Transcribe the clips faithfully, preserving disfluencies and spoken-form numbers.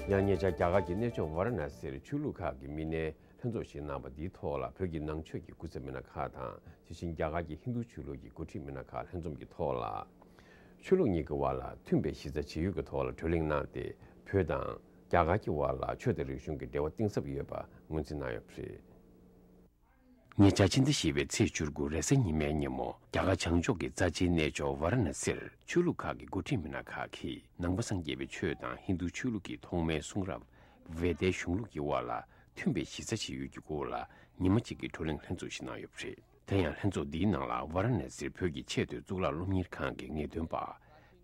ཡང་ཉེ་ཆར་རྒྱ་གར་གྱི་གནས་མཆོག་ཝཱ་ར་ཎ་སིར་ཆོས་ལུགས་ཁག་གི་མི་སྣའི་ལྷན་ཚོགས་ཤིག་གནང་བ་འདིའི་ཐོག་ལ། བོད་ཀྱི་ནང་ཆོས་ཀྱི་སྐུ་ཚབ་མི་སྣ་ཁག་དང་། དེ་བཞིན་རྒྱ་གར་གྱི་ཧིན་རྡུ་ཆོས་ལུགས་ཀྱི་འགོ་ཁྲིད་མི་སྣ་ཁག་ལྷན་འཛོམས་ཀྱི་ཐོག་ལ། ཆོས་ལུགས་གཉིས་ཀྱི་དབར་ལ་མཐུན་པའི་གཞི་རྩ་བྱེད་ཡུལ་གྱི་ཐོག་ལ་བགྲོ་གླེང་གནང་སྟེ། བོད་དང་རྒྱ་གར་གྱི་དབར་ལ་ཆོས་དང་རིག་གཞུང་གི་འབྲེལ་བ་གཏིང་ཟབ་ཡོད་པ་ངོས་འཛིན་གནང་ཡོད་པ་རེད། ཉེ་ཆར་ཕྱི་ཟླ་བཞི་པའི་ཚེས་བཅུ་དགུ་རེས་གཟའ་ཉི་མའི་ཉིན་མོ། རྒྱ་གར་བྱང་ཕྱོགས་ཀྱི་རྩ་ཆེའི་གནས་མཆོག་ཝཱ་ར་ཎ་སིར་ཆོས་ལུགས་ཁག་གི་འགོ་ཁྲིད་མི་སྣ་ཁག་གིས་ནང་པ་སངས་རྒྱས་པའི་ཆོས་དང་ཧིན་རྡུ་ཆོས་ལུགས་ཀྱི་ཐོག་མའི་གསུང་རབ་ཝེ་ཏའི་གཞུང་ལུགས་ཀྱི་དབར་ལ་མཐུན་པའི་གཞི་རྩ་ཞིག་ཡོད་ཀྱི་སྐོར་ལ་ཉི་མ་གཅིག་གི་བགྲོ་གླེང་ལྷན་ཚོགས་ཤིག་གནང་ཡོད་པ་རེད། དེ་ཡང་ལྷན་ཚོགས་འདིའི་ནང་ལ་ཝཱ་ར་ཎ་སིར་བོད་ཀྱི་ཆེས་མཐོའི་གཙུག་ལག་སློབ་གཉེར་ཁང་གི་ངེས་སྟོན་པ་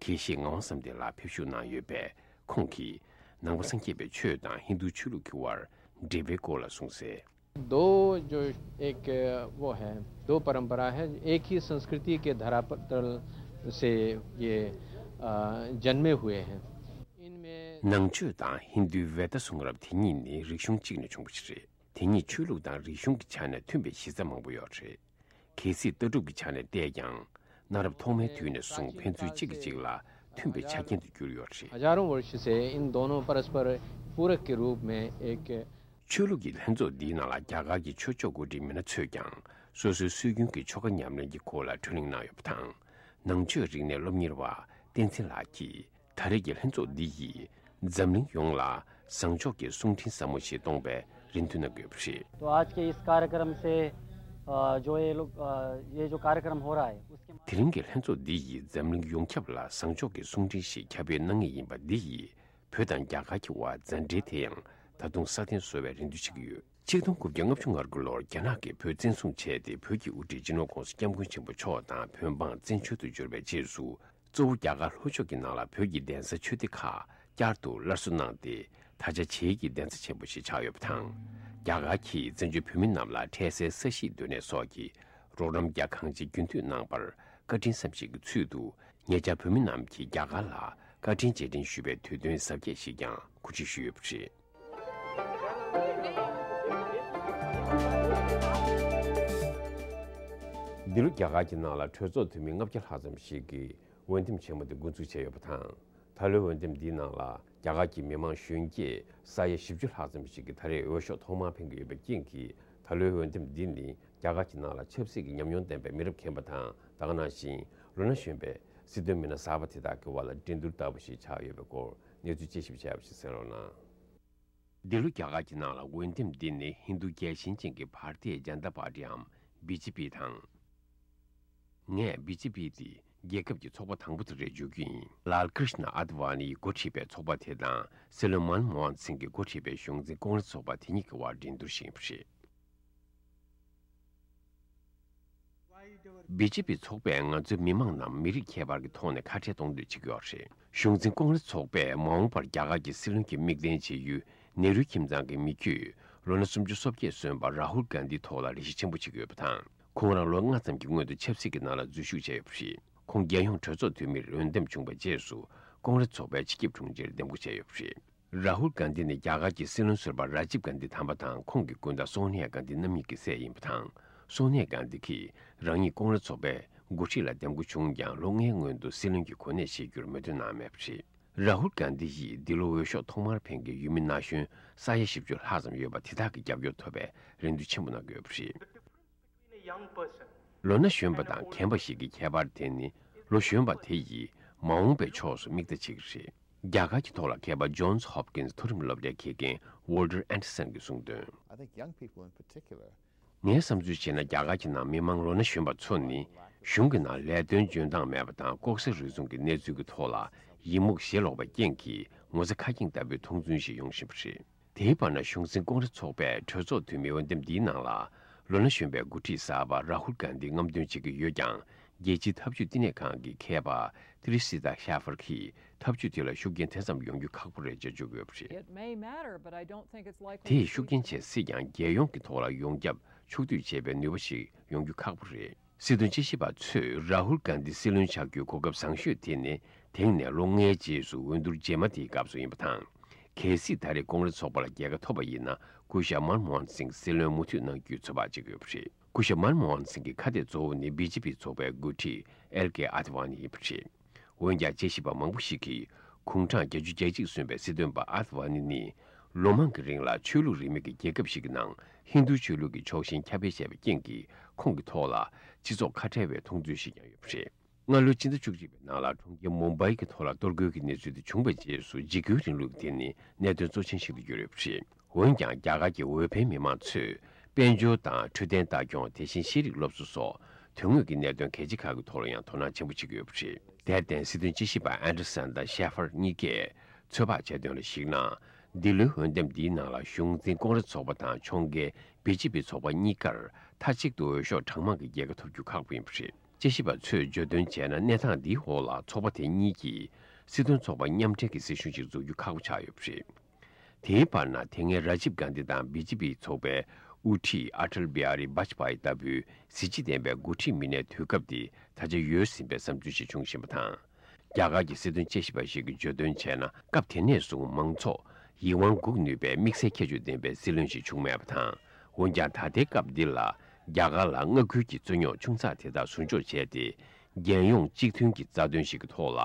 དགེ་བཤེས་ངག་དབང་བསམ་གཏན་ལགས་ཕེབས་ཞུགས་གནང་ཡོད་པས། ཁོང་གིས་ནང་པ་སངས་རྒྱས་པའི་ཆོས་དང་ཧིན་རྡུ་ཆོས་ལུགས་ཀྱི་དབར་འབྲེལ་བའི་སྐོར་ལ་གསུངས་གསལ། दो जो एक वो है, दो परंपरा है, एक ही संस्कृति के धरातल से ये, अ, जन्मे हुए हैं। इनमें ནང་ཆོས་དང་ཧིན་རྡུའི་ཝེ་ད་གསུང་རབ་དེ་གཉིས་ནི་རིག་གཞུང་གཅིག་ནས་བྱུང་བ་ཞིག་རེད། དེ་གཉིས་ཆོས་ལུགས་དང་རིག་གཞུང་གི་ཆ་ནས་མཐུན་པའི་གཞི་རྩ་མང་པོ་ཡོད་རེད། གལ་སྲིད་ལྟ་གྲུབ་ཀྱི་ཆ་ནས་བལྟས་ཀྱང་། གནའ་རབས་ཐོག་མའི་དུས་ནས་བཟུང་ཕན་ཚུན་གཅིག་གིས་གཅིག་ལ་མཐུན་པའི་ཆ་རྐྱེན་དུ་གྱུར་ཡོད་རེད། हजारों वर्ष से इन दोनों परस्पर पूरक के रूप में एक ཆོས་ལུགས་ཀྱི་ལྷན་ཚོགས་འདིའི་ནང་ལ་རྒྱ་གར་གྱི་ཆོས་ཕྱོགས་འགོ་ཁྲིད་མི་སྣ་ཚོས་ཀྱང་སོ་སོའི་སྲོལ་རྒྱུན་གྱི་ཆོ་ག་ཉམས་ལེན་གྱི་སྐོར་ལ་བགྲོ་གླེང་གནང་ཡོད་པ་དང་། ནང་ཆོས་རིག་གནས་སློབ་གཉེར་བ་བསྟན་འཛིན་ལགས་ཀྱིས། ད་རེས་ཀྱི་ལྷན་ཚོགས་འདི་ཡིས་འཛམ་གླིང་ཡོངས་ལ་བཟང་ཕྱོགས་ཀྱི་གསུང་འཕྲིན་ཟབ་མོ་ཞིག་གཏོང་བའི་རེ་འདུན་གནང་གི་ཡོད་པ་རེད། तो आज के इस कार्यक्रम से, अ, जो ये लोग, अ, ये जो कार्यक्रम हो रहा है, उसके དེ་རིང་གི་ལྷན་ཚོགས་འདི་ཡིས་འཛམ་གླིང་ཡོངས་ཁྱབ་ལ་བཟང་ཕྱོགས་ཀྱི་གསུང་འཕྲིན་ཞིག་ཁྱབ་སྤེལ་གནང་ངེས་ཡིན་པ་འདི་ཡིས། བོད་དང་རྒྱ་གར་གྱི་དབར་མཛའ་འབྲེལ་དེ་ཡང་ད་དུང་སྲ་བརྟན་བཟོ་བའི་རེ་འདུན་བྱེད་ཀྱི་ཡོད། ཆིག་སྟོང་དགུ་བརྒྱ་ལྔ་བཅུ་ང་དགུ་ལོར་རྒྱ་ནག་གིས་བོད་བཙན་བཟུང་བྱས་ཏེ། བོད་ཀྱི་དབུ་ཁྲིད་སྤྱི་ནོར་༸གོང་ས་༸སྐྱབས་མགོན་ཆེན་པོ་མཆོག་དང་བོད་འབངས་བཙན་བྱོལ་དུ་འབྱོར་བའི་རྗེས་སུ། གཙོ་བོ་རྒྱ་གར་ལྷོ་ཕྱོགས་ཀྱི་ནང་ལ་བོད་ཀྱི་གདན་ས་ཆོས་སྡེ་ཁག་བསྐྱར་དུ་སླར་གསོ་གནང་སྟེ། ད་ཆ་བྱེས་ཀྱི་གདན་ས་ཆེན་པོ་ཞིག་ཆགས་ཡོད་པ་དང་། རྒྱ་གར་གྱིས་བཙན་བྱོལ་བོད་མི་རྣམས་ལ་འཕྲལ་སེལ་ས་གཞིའི་སྡོད་གནས་སོགས་ཀྱི་རོགས་རམ་རྒྱག་གང་ཆེ་རྒྱུན་མཐུད་གནང་བར་བཀའ་དྲིན་བསམ་ཤེས་ཀྱི་ཚུལ་དུ། ཉེ་ཆར་བོད་མི་རྣམས་ཀྱིས་རྒྱ་གར་ལ་བཀའ་དྲིན་རྗེས་དྲན་ཞུ་བའི་དུས་སྟོན་གཟབ་རྒྱས་ཤིག་ཀྱང་གོ་སྒྲིག་ཞུས་ཡོད་པ་རེད། འདི་ལོ་རྒྱ་གར་གྱི་ནང་ལ་གྲོས་ཚོགས་འཐུས་མི་ལྔ་བརྒྱ་ལྷག་ཙམ་ཞིག་གིས་འོས་འདེམས་ཆེན་མོ་དེ་འགོ་འཛུགས་བྱས་ཡོད་པ་དང་། ད་ལོའི་འོས་འདེམས་འདིའི་ནང་ལ་རྒྱ་གར་གྱི་མི་མང་གཞོན་སྐྱེས་ས་ཡ་བཞི་བཅུ་ལྷག་ཙམ་ཞིག་གིས་ད་རེས་འོས་ཤོག་ཐོག་མར་འཕེན་གྱི་ཡོད་པའི་རྐྱེན་གྱིས། ད་ལོའི་འོས་འདེམས་འདི་ནི་རྒྱ་གར་གྱི་ནང་ལ་ཆབ་སྲིད་ཀྱི་ཉམས་མྱོང་ལྡན་པའི་མི་རབས་རྒན་པ་དང་། ད་ག་ནང་བཞིན་ལོ་ན་གཞོན་པའི་སྲིད་དོན་མི་སྣ་གསར་པ་དེ་དག་གི་དབར་ལ་འགྲན་བསྡུར་ལྟ་བུ་ཞིག་ཆགས་ཡོད་པའི་སྐོར་གནས་ཚུལ་དཔྱད་ཞིབ་བྱས་པ་ཞིག་གསན་རོགས་གནང་། འདི་ལོ་རྒྱ་གར་གྱི་ནང་ལ་འོས་འདེམས་འདི་ནི་ཧིན་རྡུ་རྒྱལ་ཞེན་ཅན་གྱི་བྷར་ཏི་ཡ་ཇན་ཏ་པར་ཏིའམ་བི་ཇེ་པི་དང་། ངས་བི་ཇེ་པི་དེ་རྒྱལ་ཁབ་ཀྱི་ཚོགས་པ་དང་པོ་དེ་རེད་བརྗོད་རྒྱུ་ཡིན། ལཱལ་ཀྲིཤ་ན་ཨད་ཝ་ནི་ཡིས་འགོ་ཁྲིད་པའི་ཚོགས་པ་དེ་དང་། སྲིད་བློན་མན་མོ་ཧན་སིང་གིས་འགོ་ཁྲིད་པའི་གཞུང་འཛིན་ཀོང་རེ་ཚོགས་པ་དེ་གཉིས་ཀྱི་དབར་འགྲན་བསྡུར་བྱེད་ཀྱི་རེད། བི་ཇེ་པི་ཚོགས་པས་ང་ཚོའི་མི་མང་རྣམས་མི་རིགས་ཁྱད་པར་གྱི་ཐོག་ནས་ཁ་བྲལ་གཏོང་འདོད་བྱེད་ཀྱི་ཡོད་རེད། གཞུང་འཛིན་ཀོང་རེ་ཚོགས་པས་མ་འོངས་པར་རྒྱ་གར་གྱི་སྲིད་བློན་གྱི་མིག་ལྡན་བྱེད་ཡུལ་ནེ་རུའི་ཁྱིམ་ཚང་གི་མི་རྒྱུད་ལོ་ན་སུམ་ཅུ་སོ་བརྒྱད་སོན་པ་རཱ་ཧུལ་གྷན་དྷི་ཐོག་ལ་རེ་ཞེ་ཆེན་པོ་བྱེད་ཀྱི་ཡོད་པ་དང་། ཁོང་རང་ལོ་ལྔ་ཙམ་གྱི་སྔོན་དུ་ཆབ་སྲིད་ཀྱི་ནང་ལ་འཛུལ་ཞུགས་བྱས་ཡོད་པ་རེད། ཁོང་རྒྱལ་ཡོངས་གྲོས་ཚོགས་འཐུས་མིར་འོས་འདེམས་བྱུང་བའི་རྗེས་སུ། ཀོང་རེ་ཚོགས་པའི་སྤྱི་ཁྱབ་དྲུང་ཆེར་འདེམས་བསྐོ་བྱས་ཡོད་པ་རེད། རཱ་ཧུལ་གྷན་དྷི་ནི་རྒྱ་གར་གྱི་སྲིད་བློན་ཟུར་པ་རཱ་ཇིབ་གྷན་དྷི་དམ་པ་དང་ཁོང་གི་སྐུ་ཟླ་སོ་ནི་ཡ་གྷན་དྷི་རྣམ་གཉིས་ཀྱི་སྲས་ཡིན་པ་དང་། སོ་ནི་ཡ་གྷན་དྷི་གིས་རང་ཉིད་ཀོང་རེ་ཚོགས་པའི་འགོ་ཁྲིད་ལ་འདེམས་བསྐོ་བྱུང་ཀྱང་། ལོ་ལྔའི་སྔོན་དུ་སྲིད་བློན་གྱི་གོ་གནས་བཞེས་རྒྱུར་མོས་མཐུན་གནང་མེད་པ་རེད། རཱ་ཧུལ་གྷན་དྷི་ཡིས་འདི་ལོ་འོས་ཤོག་ཐོག་མར་འཕེན་མཁན་ཡུལ་མི་ན་གཞོན་ས་ཡ་བཞི་བཅུ་ལྷག་ཙམ་ཡོད་པ་དེ་དག་གི་རྒྱབ་སྐྱོར་ཐོབ་པའི་རེ་འདུན་ཆེན་པོ་གནང་གི་ཡོད་པ་རེད། ལོ་ན་གཞོན་པ་དང་རྒན་པ་ཞིག་གི་ཁྱད་པར་དེ་ནི། ལོ་གཞོན་པ་དེ་ཡིས་མ་འོངས་པའི་ཕྱོགས་སུ་མིག་ལྟ་བྱེད་ཀྱི་རེད། རྒྱ་གར་གྱི་ཐོག་ལ་མཁས་པ་Johns Hopkins མཐོ་རིམ་སློབ་གྲྭའི་དགེ་རྒན་Walter Anderson གྱིས་གསུངས་དོན། I think young people in particular ངའི་བསམ་ཚུལ་བྱས་ན། རྒྱ་གར་གྱི་ནང་མི་མང་ལོ་ན་གཞོན་པ་ཚོ་ནི། གཞུང་གི་ནང་ལས་དོན་འཇོན་ཐང་མེད་པ་དང་། ལྐོག་ཟ་རུལ་སུངས་ཀྱི་གནས་ཚུལ་གྱི་ཐོག་ལ་ཡི་མུག་ཞེ་ལོག་པའི་རྐྱེན་གྱིས། ངོ་ཚ་ཁ་སྐྱེངས་ལྟ་བུའི་མཐོང་ཚུལ་ཞིག་ཡོང་བཞིན་པ་རེད། དེའི་བར་ན། གཞུང་འཛིན་ཀོང་རེ་ཚོགས་པས་གྲོས་ཚོགས་འཐུས་མི་འོས་འདེམས་འདིའི་ནང་ལ། ལོ་ན་གཞོན་པའི་འགོ་ཁྲིད་གསར་པ་རཱ་ཧུལ་གྷན་དྷི་རྔམ་སྟོན་བྱེད་ཀྱི་ཡོད་ཀྱང་། རྒྱལ་སྤྱིའི་འཐབ་ཇུས་བསྟི་གནས་ཁང་གི་མཁས་པ་ཏི་རི་སི་ཏཱ་ཤ་ཧྥར་གྱིས། འཐབ་ཇུས་དེ་ལ་ཤུགས་རྐྱེན་དེ་ཙམ་ཡོང་རྒྱུ་ཁག་པོ་རེད་ཅེས་བརྗོད་ཀྱི་ཡོད་པ་རེད། It may matter, but I don't think it's likely དེས་ཤུགས་རྐྱེན་ཆེ་སྲིད་ཀྱང་། རྒྱལ་ཡོངས་ཀྱི་ཐོག་ལ་ཡོངས་ཁྱབ་ཕྱོགས་བསྡུས་བྱེད་པའི་ནུས་པ་ཞིག་ཡོང་རྒྱུ་ཁག་པོ་རེད། སྲིད་དོན་དཔྱད་ཞིབ་པ་ཚོས་རཱ་ཧུལ་གྷན་དྷི་སྲིད་བློན་ཆགས་རྒྱུའི་གོ་སྐབས་བཟང་ཤོས་དེ་ནི། དེང་ནས་ལོ་ལྔའི་རྗེས་སུ་འོས་བསྡུར་རྗེས་མ་དེའི་སྐབས་སུ་ཡིན་པ་དང་། གལ་སྲིད་ད་རེས་ཀོང་རེ་ཚོགས་པ་ལ་རྒྱལ་ཁ་ཐོབ་པ་ཡིན་ན། སྐུ་ཞབས་མན་མོ་ཧན་སིང་སྲིད་བློན་མུ་མཐུད་གནང་རྒྱུའི་ཚོད་དཔག་བྱེད་ཀྱི་ཡོད་པ་རེད། སྐུ་ཞབས་མན་མོ་ཧན་སིང་གི་ཁ་གཏད་གཙོ་བོ་ནི་བི་ཇེ་པི་ཚོགས་པའི་འགོ་ཁྲིད་ཨེལ་ཀེ་ཨད་ཝ་ནི་ཡིན་པ་རེད། འོན་ཀྱང་། དཔྱད་ཞིབ་པ་མང་པོ་ཞིག་གིས། དགུང་གྲངས་བརྒྱད་ཅུ་གྱ་གཅིག་སོན་པའི་སྲིད་དོན་པ་ཨད་ཝ་ནི་ནི། ལོ་མང་གི་རིང་ལ་ཆོས་ལུགས་རིས་མེད་ཀྱི་རྒྱལ་ཁབ་ཞིག་གི་ནང་ཧིན་རྡུ་ཆོས་ལུགས་ཀྱི་ཕྱོགས་ཞེན་ཁྱབ་སྤེལ་བྱས་པའི་རྐྱེན་གྱིས། ཁོང་གི་ཐོག་ལ་སྤྱི་ཚོགས་ཁ་བྲལ་བའི་མཐོང་ཚུལ་ཞིག་ཀྱང་ཡོད་པ་རེད། སྔ་ལོའི་སྤྱི་ཟླ་བཅུ་གཅིག་པའི་ནང་ལ་གྲོང་ཁྱེར་མུམ་བྷའི་གི་ཐོག་ལ་གཏོར་རྒོལ་གྱི་གནས་ཚུལ་དེ་བྱུང་བའི་རྗེས་སུ། འཇིགས་སྐུལ་རིང་ལུགས་དེ་ནི་གནད་དོན་གཙོ་ཆེན་ཞིག་ཏུ་གྱུར་ཡོད་པ་རེད། འོན་ཀྱང་། རྒྱ་གར་གྱི་འོས་འཕེན་མི་མང་ཚོས་དཔལ་འབྱོར་དང་འཕྲོད་བསྟེན་ལྟ་སྐྱོང་། དེ་བཞིན་ཤེས་རིག་སློབ་གསོ་སོགས་དོན་དངོས་ཀྱི་གནད་དོན་གལ་ཆེ་ཁག་གི་ཐོག་ལ་ཡང་དོ་སྣང་ཆེན་པོ་བྱེད་ཀྱི་ཡོད་པ་རེད། དེར་བརྟེན། སྲིད་དོན་དཔྱད་ཞིབ་པ་ཨན་ཌར་སན་དང་ཤེ་ཧྥར་གཉིས་ཀས་ཚོད་དཔག་བྱས་དོན་ལ་གཞིགས་ན། འདི་ལོའི་འོས་འདེམས་འདིའི་ནང་ལ་གཞུང་འཛིན་ཀོང་རེ་ཚོགས་པ་དང་ཕྱོགས་འགལ་བི་ཇེ་པི་ཚོགས་པ་གཉིས་ཀར་མཐའ་གཅིག་ཏུ་འོས་ཤོག་གྲངས་མང་གི་རྒྱལ་ཁ་ཐོབ་རྒྱུ་ཁག་པོ་ཡིན་པ་རེད། དཔྱད་ཞིབ་པ་ཚོས་བརྗོད་དོན་བྱས་ན། གནས་སྟངས་འདིའི་འོག་ལ་ཚོགས་པ་དེ་གཉིས་ཀྱིས་སྲིད་དོན་ཚོགས་པ་མཉམ་འབྲེལ་གྱི་སྲིད་གཞུང་ཞིག་འཛུགས་རྒྱུ་ཁག་པོ་ཆགས་ཡོད་པ་རེད། དེའི་བར་ན། དེ་སྔའི་ར་ཇིབ་གྷན་དྷི་དང་བི་ཇེ་པི་ཚོགས་པའི་དབུ་ཁྲིད་ཨ་ཊལ་བི་ཧ་རི་བཱཇ་པ་ཡི་ལྟ་བུའི་གཟི་བརྗིད་ལྡན་པའི་འགོ་ཁྲིད་མི་སྣའི་དུས་སྐབས་དེ་ད་ཆ་ཡོལ་ཟིན་པའི་བསམ་ཚུལ་ཞིག་འབྱུང་བཞིན་པ་དང་། རྒྱ་གར་གྱི་སྲིད་དོན་དཔྱད་ཞིབ་པ་ཞིག་གིས་བརྗོད་དོན་བྱས་ན། སྐབས་དེ་ནས་བཟུང་མང་ཚོགས་ཡིད་དབང་འགུག་ནུས་པའི་དམིགས་བསལ་ཁྱད་ཆོས་ལྡན་པའི་སྲིད་བློན་ཞིག་བྱུང་མེད་པ་དང་། འོན་ཀྱང་། ད་ལྟའི་སྐབས་འདི་ལ་རྒྱ་གར་ལ་མངའ་ཁུལ་གྱི་རྩོད་རྙོག་ཆུང་ཙག་དེ་དག་ཟུར་འཇོག་བྱས་ཏེ། རྒྱལ་ཡོངས་གཅིག་མཐུན་གྱི་རྩ་དོན་ཞིག་གི་ཐོག་ལ་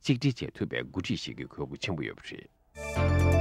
གཅིག་སྒྲིལ་བྱེད་ཐུབ་པའི་འགོ་ཁྲིད་ཞིག་གི་དགོས་མཁོ་ཆེན་པོ་ཡོད་པ་རེད།